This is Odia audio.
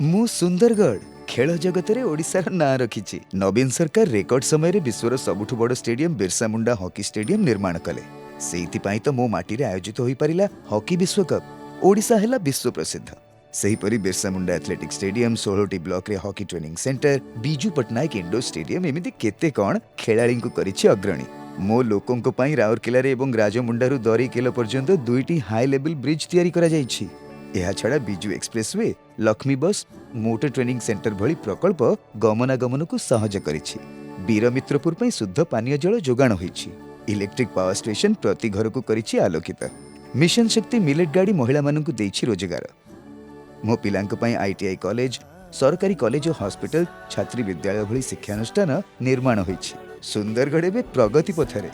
ମୁଁ ସୁନ୍ଦରଗଡ଼ ଖେଳ ଜଗତରେ ଓଡ଼ିଶାର ନାଁ ରଖିଛି। ନବୀନ ସରକାର ରେକର୍ଡ ସମୟରେ ବିଶ୍ୱର ସବୁଠୁ ବଡ଼ stadium Birsa Munda hockey stadium ନିର୍ମାଣ କଲେ। ସେଇଥିପାଇଁ ତ ମୋ ମାଟିରେ ଆୟୋଜିତ ହୋଇପାରିଲା ହକି ବିଶ୍ୱକପ୍। ଓଡ଼ିଶା ହେଲା ବିଶ୍ୱ ପ୍ରସିଦ୍ଧ। ସେହିପରି ବିର୍ସା ମୁଣ୍ଡା ଆଥଲେଟିକ୍ ଷ୍ଟାଡିୟମ, 16ଟି ବ୍ଲକରେ hockey training centre, Biju Patnaik indoor stadium, ଏମିତି କେତେ କ'ଣ ଖେଳାଳିଙ୍କୁ କରିଛି ଅଗ୍ରଣୀ। ମୋ ଲୋକଙ୍କ ପାଇଁ ରାଉରକେଲାରେ ଏବଂ ରାଜମୁଣ୍ଡାରୁ ଦରିକେଲ ପର୍ଯ୍ୟନ୍ତ ଦୁଇଟି ହାଇ ଲେଭେଲ ବ୍ରିଜ୍ ତିଆରି କରାଯାଇଛି। ଏହାଛଡ଼ା Biju expressway, Lakshmi bus, motor training centre ଭଳି ପ୍ରକଳ୍ପ ଗମନାଗମନକୁ ସହଜ କରିଛି। ବୀରମିତ୍ରପୁର ପାଇଁ ଶୁଦ୍ଧ ପାନୀୟ ଜଳ ଯୋଗାଣ ହୋଇଛି। ଇଲେକ୍ଟ୍ରିକ୍ ପାୱାର ଷ୍ଟେସନ ପ୍ରତି ଘରକୁ କରିଛି ଆଲୋକିତ। ମିଶନ ଶକ୍ତି ମିଲେଟ୍ ଗାଡ଼ି ମହିଳାମାନଙ୍କୁ ଦେଇଛି ରୋଜଗାର। ମୋ ପିଲାଙ୍କ ପାଇଁ ଆଇଟିଆଇ କଲେଜ, ସରକାରୀ କଲେଜ ଓ ହସ୍ପିଟାଲ, ଛାତ୍ରୀ ବିଦ୍ୟାଳୟ ଭଳି ଶିକ୍ଷାନୁଷ୍ଠାନ ନିର୍ମାଣ ହୋଇଛି। ସୁନ୍ଦରଗଡ଼ ଏବେ ପ୍ରଗତି ପଥରେ।